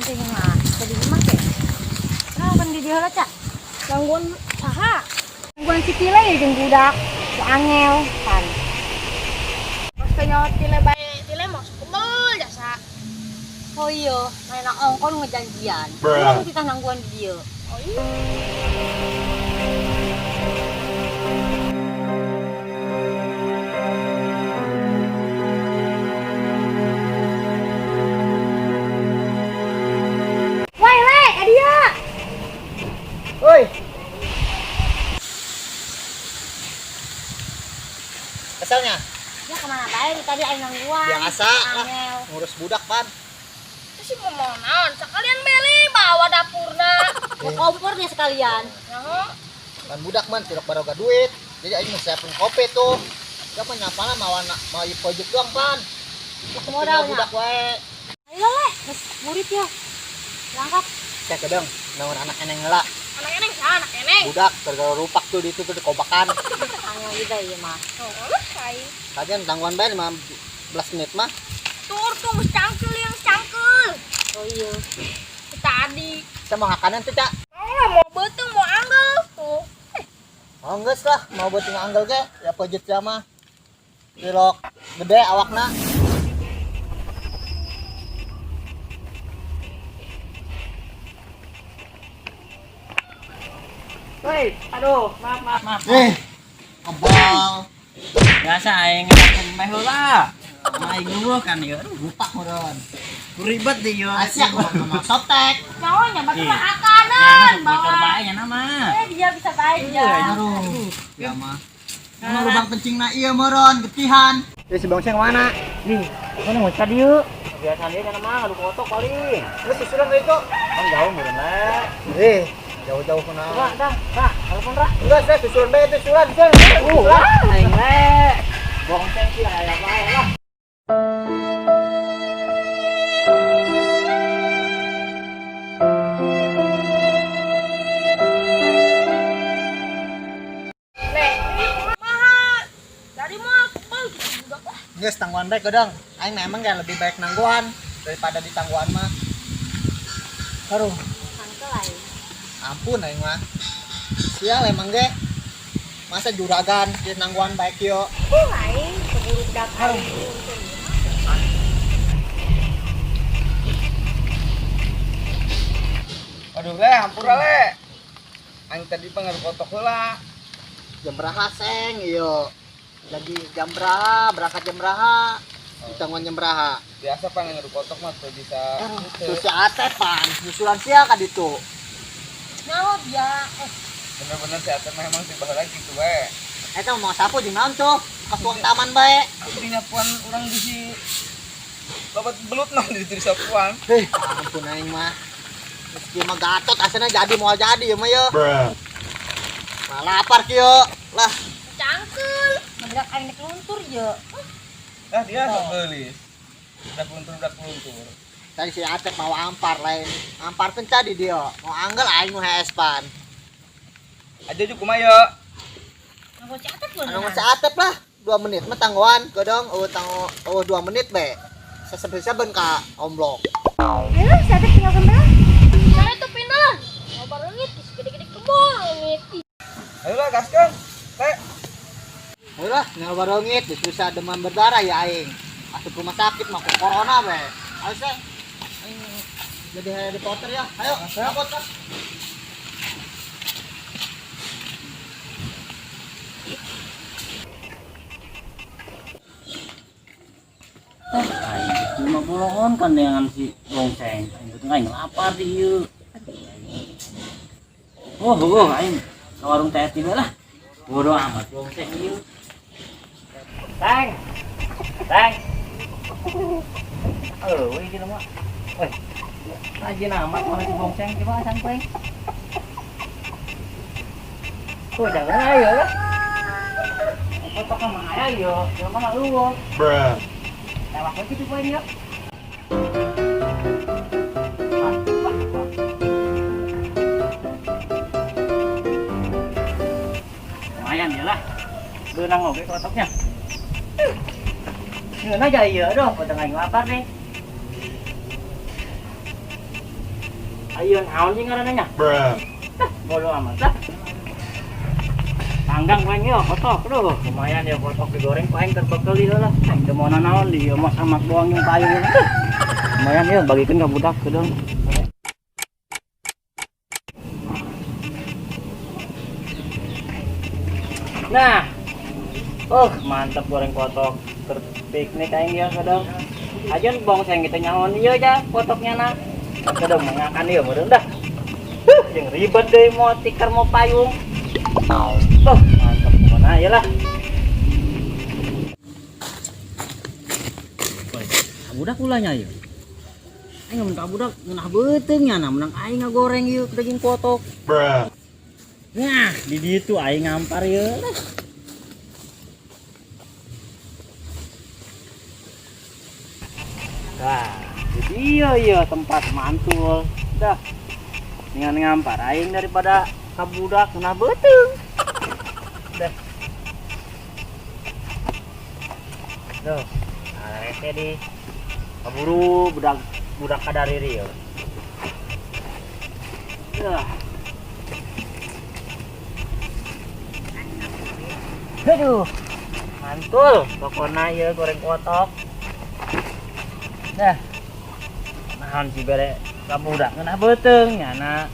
Penting mah tadi mah ke. Nah, kan di dieu lah, Cak. Gangguan saha? Gangguan si Tile ya jeung budak. Si Angel pan. Pas kaya Tile bae, Tile mau kebel jasa. Oh iya, main ongkon ngejanjian. Ini kita nangguan di dieu. Oh iya. Woi, Le, dia. Woi. Keselnya? Ya kemana bae tadi aing nangguan. Biasa lah. Angel. Ngurus budak pan. Terus si mau mau naon? Sekalian beli bawa dapurna. Mau kompornya sekalian. Nyaho. Pan budak man tidak baroga duit. Jadi aing siapin kopi tuh. Siapa nyapana mau anak mau pojok doang pan. Modalnya. Budak wae. Ayo Le, geus murid ya. Berangkat. Cek kedeng, naon anak eneng heula. Anak eneng saha anak eneng? Budak gara-gara rupak tuh di itu tuh dikobakan. Angel juga ieu mah. Oh, lah kai. Kajian tangguhan bae 15 menit mah. Tur tuh geus cangkeul yang cangkeul. Oh iya. Tadi. Saya mau hakanan tuh, Cak. Mau lah mau beuteung mau anggel tuh. Oh geus lah, mau beuteung anggel ge, ya pojok sia mah. Tilok gede awakna. Woi, aduh, maaf, maaf, maaf. Eh, kebal. Biasa aing ngelakuin meh heula. Aing nunggu kan ya. Aduh, Rupak meureun. ribet deh yo. Asia ngomong sotek. Nyawa nya batu Iya. mah hakanan Bocor bawa. bae nya nama. Eh dia bisa bae dia. Aduh, ya mah. Mana lubang kencing na iya meureun, getihan. Eh si Bongseng mana? Ih, mana mau tadi yuk? Kebiasaan dia kan mah ngadu kotok paling. Terus susulan ka itu? Kan jauh meureun lah. Eh, jauh-jauh kuna. Coba dah, Kak, telepon Ra. Enggak, saya susulan bae itu susulan, susulan. Aing le. Bongseng sih aya bae lah. Le, kumaha? Dari mah kebel gitu budak lah. Geus tangguhan bae gedang. Aing memang gak lebih baik nangguhan daripada ditangguhan mah. Aduh, Cangkeul aing. ampun aing mah. Sial emang ge. Masa juragan dia nangguhan baik yo. Aing keburu budak aing. Aduh le, hampura le. Aing tadi mah kotok heula. Jam beraha seng iyo. Lagi jam beraha, berangkat jam beraha. Ditangguhan jam beraha. Biasa pan ngadu kotok mah tuh bisa. Terus si Atep pan, susulan sia ka ditu. Nyaho dia. Bener-bener si Atep mah emang si baheula gitu we. Eta mau sapu jeung naon tuh? Ka tuang taman bae. Di nyapuan urang di si babat belut nah di ditu sapuan. Eh, ampun aing mah. Meski mah gatot asana jadi mau jadi ya mah yo. Mah lapar kieu. Lah, Cangkeul. Budak aing nek luntur ye. Lah dia sok geulis. Budak luntur budak luntur. Tadi si Atep mau ampar lain. Ampar kan tadi dia. Mau anggel aing nu hees pan. Aja juga kumaha yo. Nanggo si Atep bener. Anu si Atep lah 2 menit mah tangguhan godong eueuh tanggo eueuh 2 menit be. Sesebel-seben ka omblok. Ayo si Atep tinggal kemana? Saya tuh pindah lah. Mau barengit, gede-gede kebol leungit. Ayo lah gaskeun. Le, Ayo lah, nyawa barongit, bisa demam berdarah ya aing. Asup rumah sakit mah ke corona be. Ayo seng. Aing jadi Harry Potter ya. Ayo, angkot lah. Aing cuma bolongan kan dengan si Bongseng. Aing betul aing lapar di ieu. Oh, oh, aing ke warung teh tiba lah. Bodoh amat Bongseng ieu. Teng. Teng. Oh, wih gitu mah. Woi. Rajin amat mana si Bongseng coba asan kueng. Oh, jangan ayo lah. Kotok mah ayo, jangan mah lu. Lewat aja gitu poin ya. Lumayan ya lah. Benang oke kotoknya. Ngeun aja iya aduh, potong aing lapar deh. Ayo naon sih ngaranna nya? Bodoh amat lah. Panggang ku aing yo kotok duh. Lumayan ya kotok digoreng ku aing terbekel ieu lah. Aing teu mau nanaon di ieu mah samak doang yang payung. Lumayan ya bagikeun ka budak kedeung. Nah, mantap goreng kotok terpiknik aing ya kadang. Ajan bongseng kita nyaon ieu ja kotoknya na. Kadang mengakan ieu meureun dah. Jeung ribet deui mau tikar mau payung. Mantap pokona ieu lah. Budak ulahnya ieu. Aing mun ka budak ngeunah beuteung nya na menang aing ngagoreng ieu daging kotok. Bruh. Nah, di ditu aing ngampar ieu. Wah, di dieu ieu tempat mantul. Dah. Dengan ngampar aing daripada ka budak ngeunah beuteung. Dah. Duh, arete di kaburu budak kadariri ieu. Dah. Aduh, mantul pokoknya ya goreng kotok. Dah, naon si bere kabudak ngeunah beuteung nyana.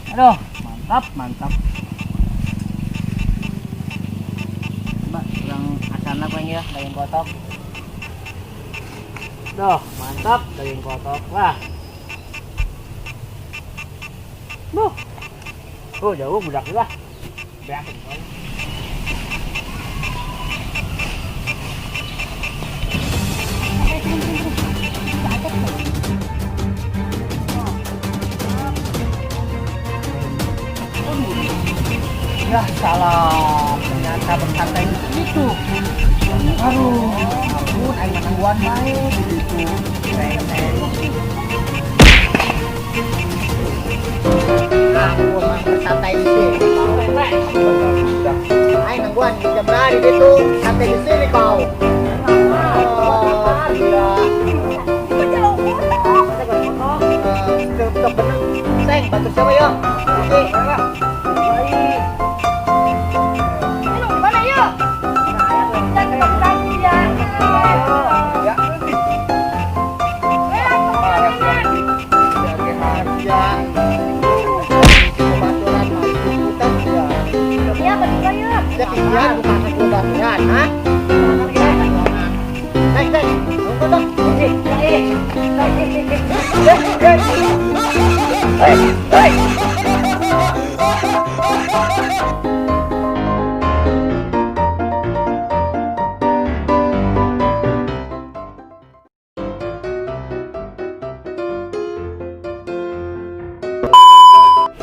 Aduh, mantap mantap. Coba kurang asana ku ya daging kotok. Duh, mantap daging kotok. Wah. Duh. Oh, jauh budak lah. Ya salah, ternyata bersantai itu. Aduh, ampun, aing menangguan bae gitu. Aku mah bersantai di sini. Aing nangguan jam berapa di situ? Santai di sini kau. Oh, gila. Tetep bener. Seng, bantu siapa ya? Oke. Mana yuk? Ya. Ya, berdua yuk. Sekian bukan aku baturan, ha? Naik, naik. Tunggu dong. Hei, hei.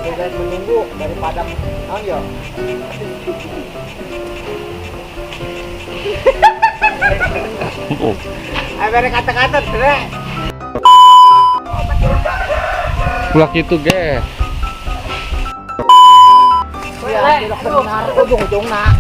Udah menunggu daripada naon yo. Ayo bere kata-kata, Dre. Ulah kitu ge. Ya, benar ujung-ujungna.